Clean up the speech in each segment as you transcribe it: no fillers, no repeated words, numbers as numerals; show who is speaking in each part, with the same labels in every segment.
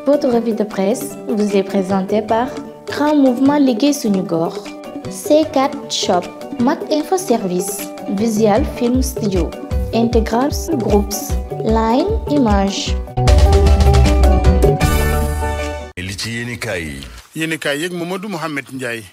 Speaker 1: Votre revue de presse vous est présentée par Grand Mouvement Liggéey Suñu Gox, C4 Shop, Mac Info Service, Visual Film Studio, Integral Groups, Line Image.
Speaker 2: li ci yéenekaay
Speaker 3: yeeg Mamadou Mouhamed Ndiaye.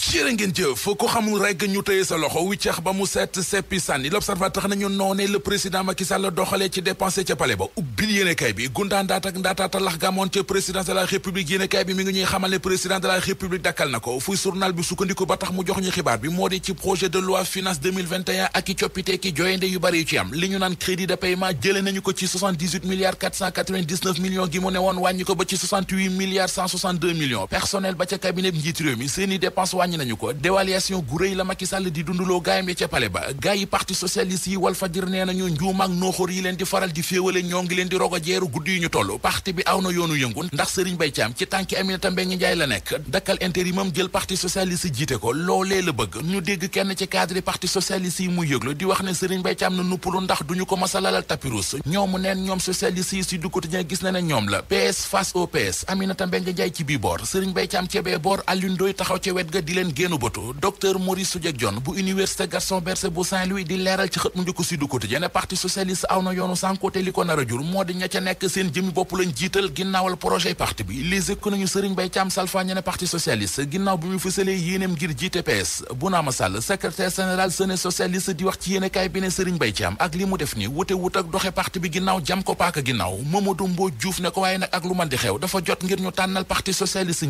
Speaker 4: jërë ngeen jëf ko xamul rek ñu tëye sa loxo wiccax ba mu set seppi sànni l'observateur nañu noone le président Macky Sall doxalee ci dépensé ca palais ba ubbil yéenekaay bi gundaan ndaataata lax gamoon ca président de la république yéenekaay bi mi ngi ñuy xamal ne président de la république dakkal na ko fuy journal bi sukkandiku ba tax mu jox ñu xibaar bi moo di ci projet de loi finance 2021 ak i coppite ki joyende yu bari yu ci am li ñu naan crédit de paiement jëlee nañu ko ci 78 milliards 499 millions gi mu ne woon wàññi ko ba ci 68 milliards 162 millions personnel ba ca cabinet njiit réew mi seeni dépense wàññi nañu ko dévaluation gu rëy la Macky Sall di dunduloo gaayam ya ca pale ba gaay yi parti socialiste yi Walf Fadjri nee nañu njuum ak nooxóor yi leen di faral di féewale ñoo ngi leen di rogo jeeru guddi yu ñu toll parti bi aw na yoonu yëngu ndax Serigne Mbaye Thiam ci tànki Aminata Mbengue Ndiaye la nekk dakkal intérimam jël parti socialiste jiite ko loolee la bëgg ñu dégg kenn ci cadre parti socialiste yi muy yëglu di wax ne Serigne Mbaye Thiam na nuppalu ndax duñu ko masalalal tapirous ñoomu neen ñoom socialiste yi si du quotidien gis na ne ñoom la PS face au PS Aminata Mbengue Ndiaye ci bii boor Serigne Mbaye Thiam ci bee boor Alioune Ndoye taxaw ci wet ga di leen génnu bëtu docteur Maurice Soudieck Dione bu université Gaston Berger bu Saint-Louis di leeral ci xët mu njëkk Sud Quotidien ne parti socialiste aw na yoonu sànko te li ko nar a jur moo di ña ca nekk seen jëmi bopp lañ jiital ginnaawal projet parti bi les éco nañu Serigne Mbaye Thiam salfaañe ne parti socialiste ginnaaw bi mu fësalee yéeneem ngir jiite PS Bounama Sall secrétaire général Séné socialiste di wax ci yéenekaay bi ne Serigne Mbaye Thiam ak li mu def ni wute wut ak doxe parti bi ginnaaw jam ko paaka ginnaaw Mamadou Mbodj Diouf ne ko waaye nag ak lu man di xew dafa jot ngir ñu tànnal parti socialiste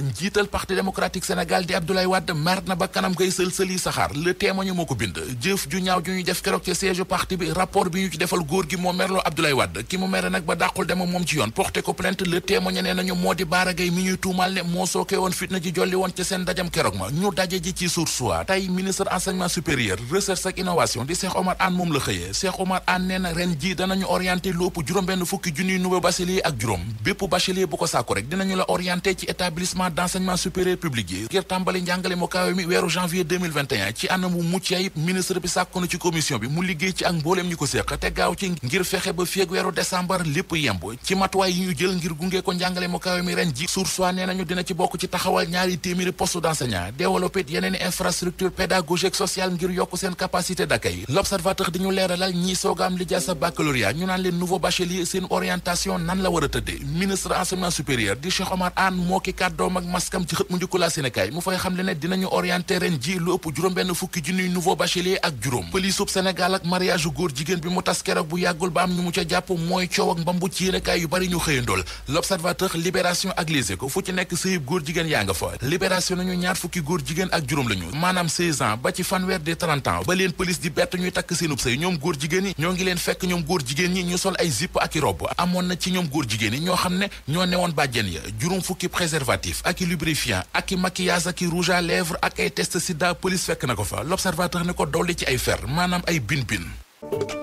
Speaker 4: njiital parti démocratique Sénégal di Abdoulaye Wade mer na ba kanam koy sël-sël yi saxaar le témoin moo ko bind jëf ju ñaaw ju ñu def keroog ca siège parti bi rapport bi ñu ci defal góor gi moo merloo Abdoulaye Wade ki mu mere nag ba dàqul dema moom ci yoon porté ko plainte le témoin nee nañu moo di baaragay mi ñuy tuumal ne moo sooke woon fitna ji jolli woon ca seen dajam keroog ma ñu daje ji ci Source A tey ministre enseignement supérieur recherche ak innovation di Cheikh Omar Anne moom la xëyee Cheikh Omar Anne nee na ren ji danañu orienté lu ëpp juróom-benn fukki junniy nouveau bachelier ak juróom bépp bachelier bu ko sàkku rek dinañu la orienté ci établissement d'enseignement supérieur public yi ngir tàmbali njàngale mu kawe mi weeru janvier 2021 ci anam wu mucc ayib ministre bi sàkku na ci commission bi mu liggéey ci ak mbooleem ñi ko séq te gaaw ci ngir fexe ba feeg weeru décembre lépp yemb ci matuwaay yi ñu jël ngir gunge ko njàngale mu kawe mi ren ji Source A nee nañu dina ci bokk ci taxawal ñaari téeméeri poste d'enseignant développé yeneen infrastructure pédagogique sociale ngir yokk seen capacité d'accueil l'observateur di ñu leeralal ñii soogaam li jaasa baccalauréat ñu naan leen nouveau bachelier seen orientation nan la war a tëddee ministre enseignement supérieur di Cheikh Omar Anne moo ki kàddoom ak maskam ci xët mu njëkk la Sénégal mu fay xam le ne dinañu orienté ren ji lu ëpp juróom-benn fukki junniy nouveau bachelier ak juróom pëlisub Sénégal ak mariage góor jigéen bi mu tas keroog bu yàggul ba am ñu mu ca jàpp mooy coow ak mbambu ci yéenekaay yu bari ñu xëyandool l'observateur libération ak Les Échos fu ci nekk sëyib góor jigéen yaa nga fa libération nañu ñaar fukki góor jigéen ak juróom lañu maanaam 16 ans ba ci fanweer de 30 ans ba leen police di bett ñuy takk seenub sëy ñoom góor jigéen ñi ñoo ngi leen fekk ñoom góor jigéen ñi ñu sol ay zipp ak i robb amoon na ci ñoom góor jigéen ñi ñoo xam ne ñoo newoon bàjjen ya juróom fukki préservatif ak i lubrifiant ak i maquillage ak i rouge à lèvres ak ay test sida police fekk na ko fa l'observateur ne ko dolli ci ay fer maanaam ay bin-bin.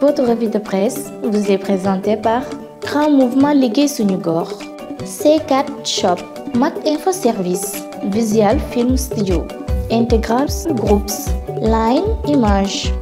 Speaker 1: Votre revue de presse vous est présentée par Grand Mouvement Liggéey Suñu Gox, C4 Shop, Mac Info Service, Visual Film Studio, Integral Groups, Line Image.